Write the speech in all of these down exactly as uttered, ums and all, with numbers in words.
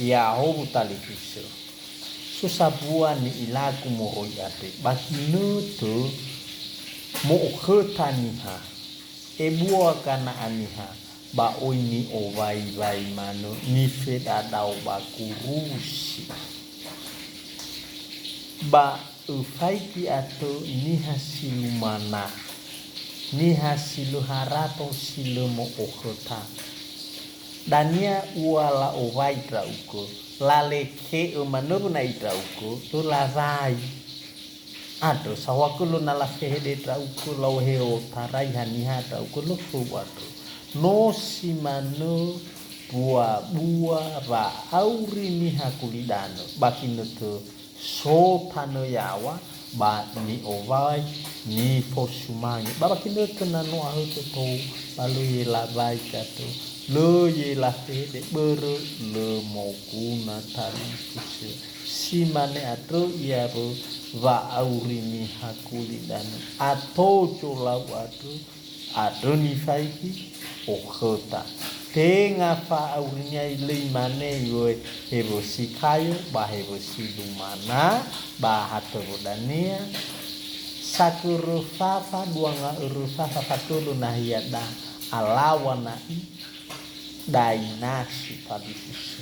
Ya'ahowu talifusö. So sambua ni'ilagu moroi andre, ba ginötö mo'okhöta niha. Ebua gana'a niha, ba oi ni'owaiwai manö nifedadao ba gurusi. Ba öfaigi atö niha si lumana, niha si lö harato si lö mo'okhöta. Dania ua la'owai ndra'ugö, lalekhe'ö manö wöna'i ndra'ugö, lö lawai. Andrö saohagölö na lafehede ndra'ugö, lau he otarai haniha ndra'ugö, lö khöu andrö. No si manö bua-bua wa'auri niha gulidanö, ba ginötö so tanö yaŵa, ba ni'owai, nifosumange. Ba ba ginötö na no ahötö tou, ba lö ye lawai andrö, lö ye lafehede börö lö moguna talifusö. Si mane andrö ia wö wa'auri niha gulidanö. Ato zolau andrö, andrö nifaigi okhöta. Tenga fa'aurinia lö imane iŵa'ö hewösi kayo, ba hewösi lumana, ba hatö wödania, sagörö fafa, dua nga'örö fafa, fagölö nahia da, alaŵa na'i, dainasi talifusö.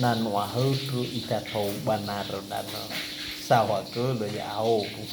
Na no ahöndrö ita tou ba narö danö. Saohagölö ya'ahowu.